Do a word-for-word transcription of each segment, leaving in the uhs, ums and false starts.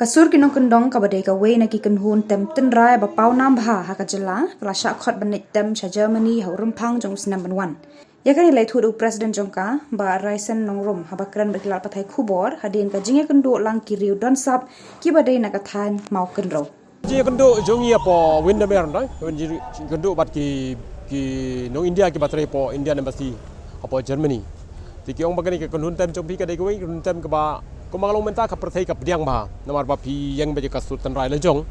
Ka sur ki nongkyndong kaba dei kawei na ki kynhun tem tynrai ba pawnam bha ha ka jylla, ka la shah khot ban leit tem sha Germany ha u rymphang jong u snem ban wan. Ïa kane la ïathuh da u President jong ka, Bah Raisen Nongrum, haba kren bad ki lad pathai khubor hadien ka jingïakynduh lang ki riew don sap kiba dei na ka thaiñ Mawkynrew. Jingïakynduh jong ngi hapoh Windermere, nda, jingïakynduh bad ki, ki nong India kiba trei hapoh Indian Embassy hapoh Germany. Te ki ong ba kane ka kynhun tem jong phi ka dei kawei ka kynhun tem kaba, kumba ka long mynta, ka pyrthei ka pdiang bha namar ba phi ïeng bad ka sur tynrai la jong.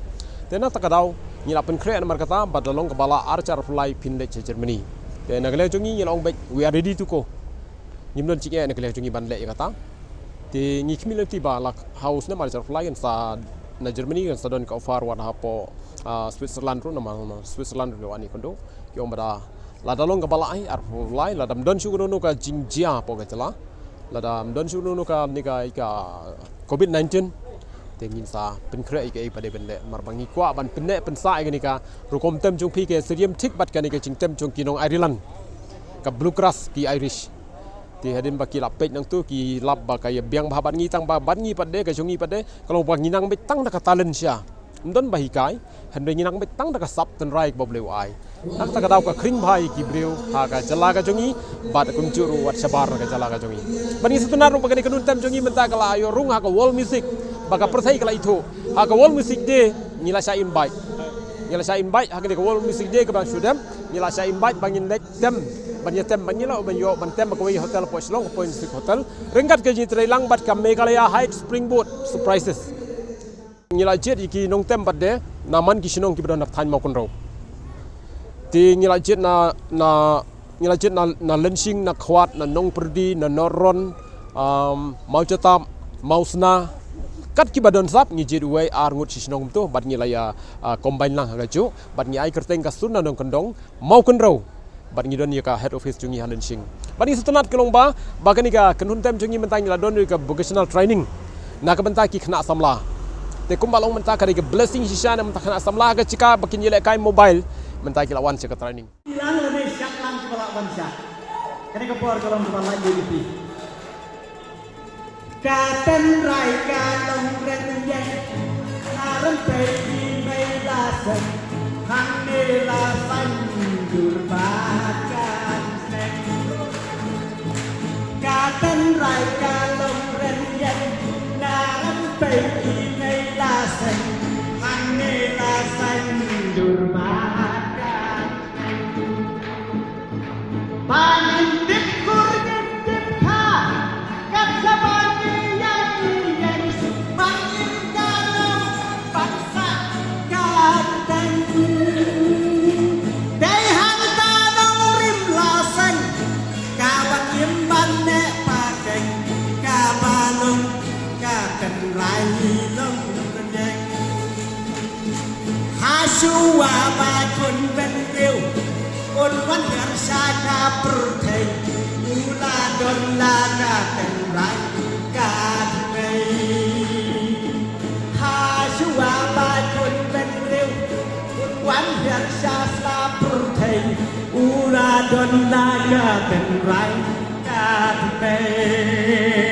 Te na kata ka daw ngi la pynkhreh namar kata, bad la long kaba lah ar hajar arphew lai phin leit sha Germany. Te na ka liang jong ngi ngi la ong bad we are ready to go. Ngim don jingeh na ka liang jong ngi ban leh ïa kata. Te ngi khmih lynti ba la ha u snem ar hajar arphew lai kan sa na Germany kan sa don ka offer wat hapoh, ah, Switzerland ruh, namar Switzerland ruh la wan ïakynduh. Ki ong ba da lada long kaba lah, eh, arphew lai, lada ym don shuh kano kano ka jingjia hapoh ka jylla, lada ym don shuh kano kano ka, ne ka, ka covid nineteen, te ngin sa pynkhreh ïa kaei ba dei ban leh, namar ba ngi kwah ban pynneh pynsah ïa kane ka rukom tem jong phi, ka syriem thik bad kane ka jingtem jong ki nong Ireland, ka bluegrass, ki Irish. Te hadien ba ki la peit nangtu ki lap ba ka ïa biang bha bad ngi, tang ba bad ngi pat de, ka jong ngi pat de ka long ba ngi nang beit tang da ka talent sha, ym don ba hikai, hynrei ngi nang beit tang da ka sap tynrai kaba U Blei u ai. Na kata ka daw ka khring bha ïa ki briew ha ka jylla ka jong ngi, bad kumjuh ruh wat shabar ka jylla ka jong ngi. Bad ngi sngewtynnat ruh ba kane ka kynhun tem jong ngi mynta ka la ïoh rung ha ka World Music, ba ka pyrthei ka la ithuh. Ha ka World Music Day ngi la shah invite. Ngi la shah invite ha kane ka World Music Day kaba shu dep. Ngi la shah invite ba ngin leit tem, ban ïa tem, ban ïa lah ban ïoh ban tem ha kawei hotel hapoh Shillong, hapoh Music Hotel, ryngkat ka jingtreilang bad ka Meghalaya Heights Springboard Surprises. Ngi la jied ïa ki nongtem pat de na man ki shnong kiba don ha thaiñ Mawkynrew. Te ngi la jied na, na, ngi la jied na, na Lyngshing, na Khwat, na Nongpyrdi, na Norron, um, Mawjatap, Mawsna. Kat kiba don sap ngi jied uwei ar ngut shi shnong kumto, bad ngi la ïa, ah, combine lang ha kajuh, bad ngi ai kyrteng ka sur na nongkyndong Mawkynrew. Bad ngi don ïa ka head office jong ngi ha Lyngshing. Bad ngi sngewtynnat ka long ba, ba kane ka kynhun tem jong ngi mynta ngi la don ïa ka vocational training na ka bynta ki khynnah samla. Te kumba long mynta ka dei ka blessing shisha na ka bynta khynnah samla, ka jaka ba kin ïalehkai mobile, mynta ki la wan sha ka training. Ki la leh ne shah lang kiba la wan sha. Kane ka por ka long kaba la ïa phi. Ka tynrai ka long rynïeng, na rympei i mei la seng, hangne la saiñ dur bad ka seng. Ka tynrai ka long rynïeng, na rympei i mei la seng, hangne la saiñ dur bad ka seng. Ba ngin tip kur ngin tip kha, kat shaba ngi ïeng ngi ïeng, ba ngin ka long ban sah ka teng. Dei hangta nongrim la seng, kaba ngim ban neh pateng, kaba long ka tynrai long rynïeng. Hashuwa ba khun bynriew un wan hiar sha ka pyrthei, u la don la ka tynrai ka tmei. Hashuwa ba khun bynriew un wan hiar sha ka pyrthei, u la don la ka tynrai ka tmei.